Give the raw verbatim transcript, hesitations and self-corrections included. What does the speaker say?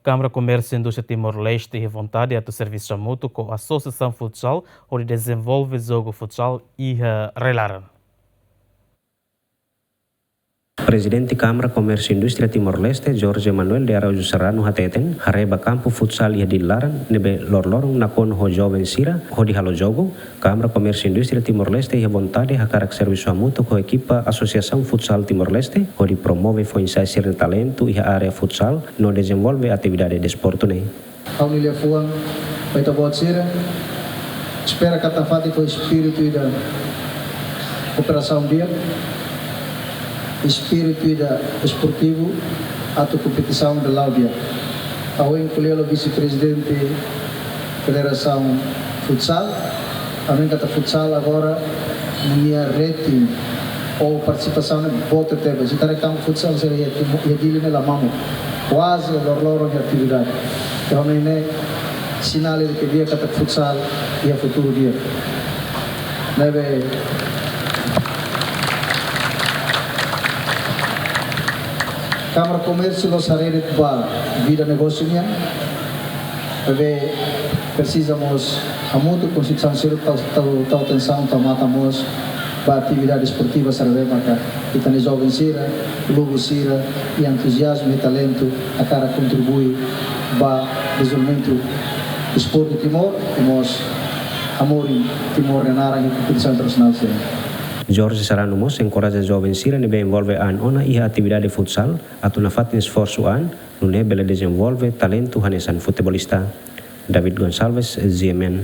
Kámara Komérsiu Indústria Timor-Leste iha vontade atu servisu hamutuk ho Asosiasaun Futsal hodi dezenvolve jogu futsal iha rai-laran. Prezidente Kámara Komérsiu Indústria Timor-Leste, Jorge Manuel de Araújo Serrano hateten, haree ba kampu futsal iha Dili laran ne'ebé loroloron nakonu ho joven sira hodi halo jogu, Kámara Komérsiu Indústria Timor-Leste iha vontade hakarak servisu hamutuk ho ekipa Asosiasaun Futsal Timor-Leste hodi promove foin-sa'e sira-nia talentu iha área futsal no dezenvolve atividade desportu ne'e. Ha'u-nia liafuan ba ita-boot sira, espera katak nafatin ho espíritu ida kooperasaun di'ak, espíritu ida esportivu, atu kompetisaun ida la'o di'ak. Ha'u hein ko'alia ho Vise-Prezidente Federasaun Futsal, ami katak futsal agora ninia rating ou partisipasaun ne'e boot tebes. Se ita haree kampu futsal sira iha Timo-, iha Dili ne'e la mamuk. Kuaze loroloron iha atividade. Entaun ne'e, ne'e sinál ida ke di'ak katak futsal iha futuru di'ak. Ne'ebé Kámara Komérsiu la'ós haree de'it ba vida negósiu nian, maibé presiza mós hamutuk ho instituisaun sira tau, tau, tau atensaun, tau matan mós ba atividade esportiva sira ne'ebé maka ita-nia joven sira, klubu sira, iha entuziazmu i talentu hakarak kontribui ba dezenvolvimentu desportu Timor, i mós hamoris Timor nia naran iha kompetisaun internasionál sira. Jorge Serrano mós enkoraja joven sira ne'ebé envolve an ona iha atividade futsal atu nafatin esforsu an, nune'e bele dezenvolve talentu hanesan futebolista. David Gonçalves, G M N.